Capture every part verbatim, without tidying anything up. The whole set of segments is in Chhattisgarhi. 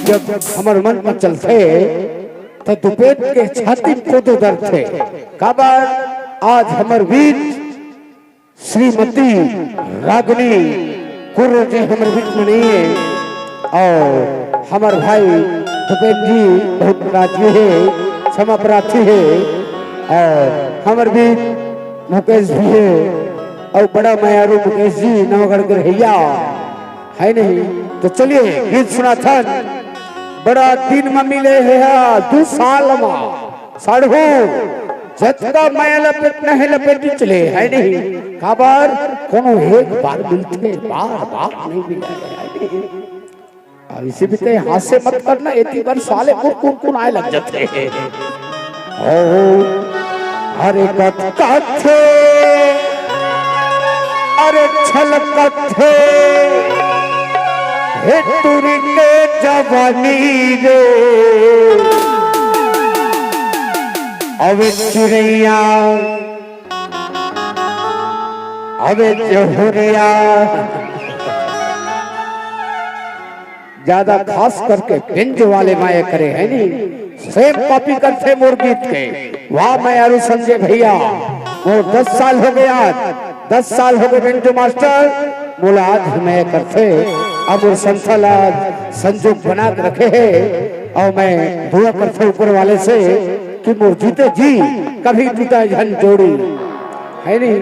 जब हमर मन म चलथे, त दुपेट के छाती कोदो दरथे। काबर आज हमर बीच श्रीमती रागनी कुर्र जी हमर बीच में नहीं है, और हमर भाई भूपेन जी बहुत नाराजगी है, क्षमा प्रार्थी है, और हमर बीच मुकेश भी है, और बड़ा मयारू मुकेश जी नवगढ़ के रहैया है नहीं। तो चलिए गीत सुनाथन, बड़ा दिन म मिले हे हा, दू साल म। साढ़ू, जतका मया लपेटना हे लपेटिच ले, है नहीं? काबर कोनो एक बार मिलथे, बार बार नहीं मिले, है नहीं? अब इसी बीते हास्य मत करना, एती बार साले कुन कुन कुन आए लग जाथे। ओ, अरे कतकथे, अरे छलकथे, हे टुरी के जवानी रे। अबे चिड़ैया, अबे जहुरिया, ज्यादा खास करके बेंजो वाले मया करे है नी, same copy करथे मोर गीत के। वाह मयारू संजय भैया, मोर दस साल हो गया, दस साल हो गए बेंजो मास्टर, मोला आज भी मया करथे। अब मोर संस्था ला संजोग बना के रखे है, और मैं दुआ करथे ऊपर वाले से कि मोर जीते जी कभी टूटा झन जोड़ी, है नी?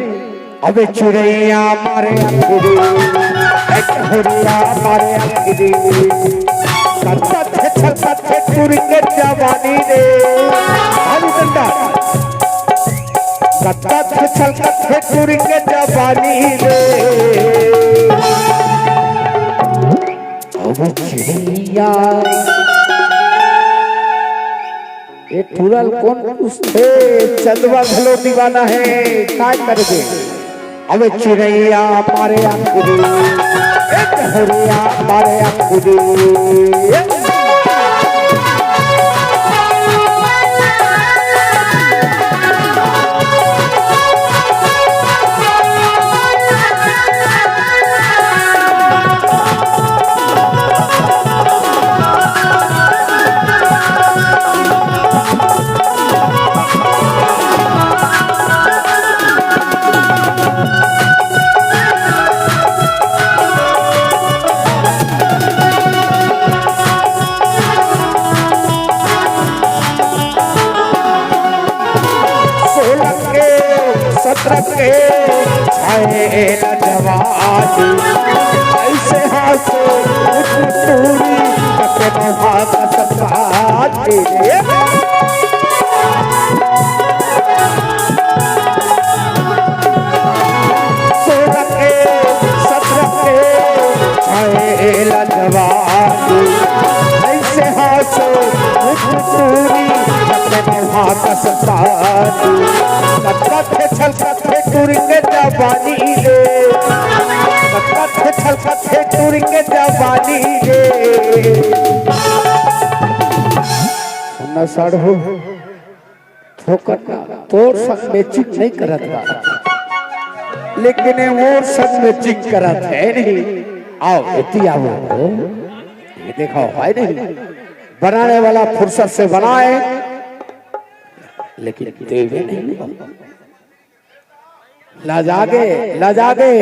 अबे चिड़ैया मारे अंगड़ी, एक हुरिया मारे अंगड़ी, कत्ता छे छल कत्थे टुरी के जवानी रे। भालू डंडा। कत्ता छे छल कत्थे टुरी के जवानी रे। अबे चिड़ैया। ए टूरा ल कोन पूछथे? चंदवा घलो दीवाना हे, काय करबे? अबे चिड़ैया मारे अंगड़ी, ए हुरिया मारे अंगड़ी। सोलह के, सत्रह के, छाए जवानी, ऐसे हाथ उठ टूरी, कटे बहा का सपाटी। सोलह के, सत्रह के, छाए जवानी, ऐसे हाथ उठ टूरी, कटे बहा का सपाटी। कत्थे छलकथे टुरी के जवानी रे, कत्थे छलकथे टुरी के जवानी रे। सुन ना साढ़ू, थोकन ना, तोर संग matching नहीं करत बा, लेकिन ये मोर संग matching करत है नहीं। आओ, एती आओ। ये देखो, है नहीं? बनाने वाला फुर्सत से बनाए, लेकिन देवे नहीं। लजागे, लजागे,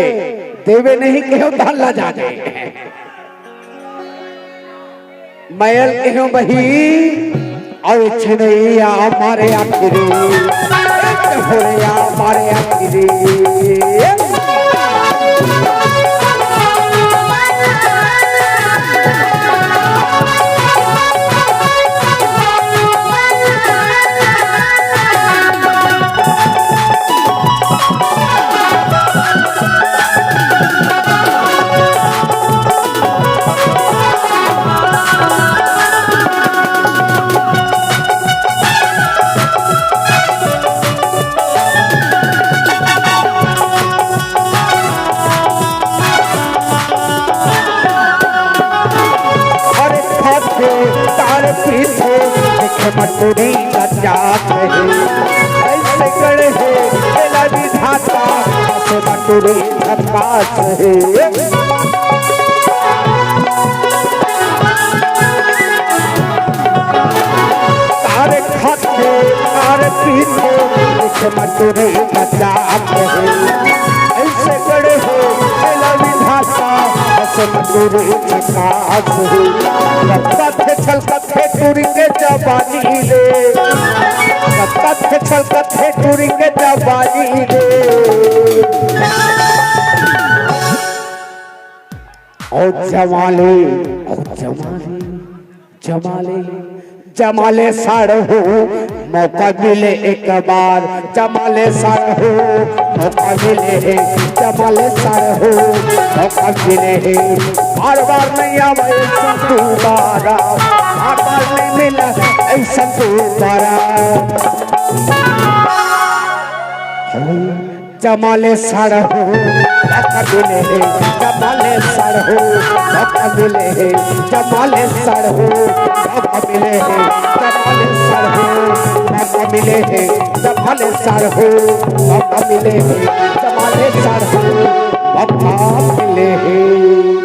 देवे नहीं केहेंव तहां लजागे। मया ल केहेंव बही, अउ चिड़ैया मारे अंगड़ी, होरिया मारे अंगड़ी। अरे खाथे तार पीथे, देखे मटुरी का जात है। ऐसे गढ़े है, मेला विधाता, बस मटुरी झकास है। पीछे, पीछे मजदूरी मजाक है। ऐसे गढ़े हो, मेला विधाता, ऐसे मजदूरी झकास है। कत्थे छलकत हे टूरी के जवानी ले, कत्थे छलकत हे टूरी के जवानी ले। ओ जमाले, ओ जमाले, जमाले, जमाले साढ़ू, मौका मिले एक बार। जमाले साढ़ू, मौका मिले हे। जमाले साढ़ू, मौका मिले हे। बार बार नहीं आवे ऐसन दोबारा, बार बार नहीं मिला ऐसन दोबारा। जमाले साढ़ू, मौका मिले हे। जमाले साढ़ू, मौका मिले हे। जमाले साढ़ू, मौका मिले हे। जमाले साढ़ू, मौका मिले हे। जमाले साढ़ू, मौका मिले हे। जमाले साढ़ू, मौका मिले हे।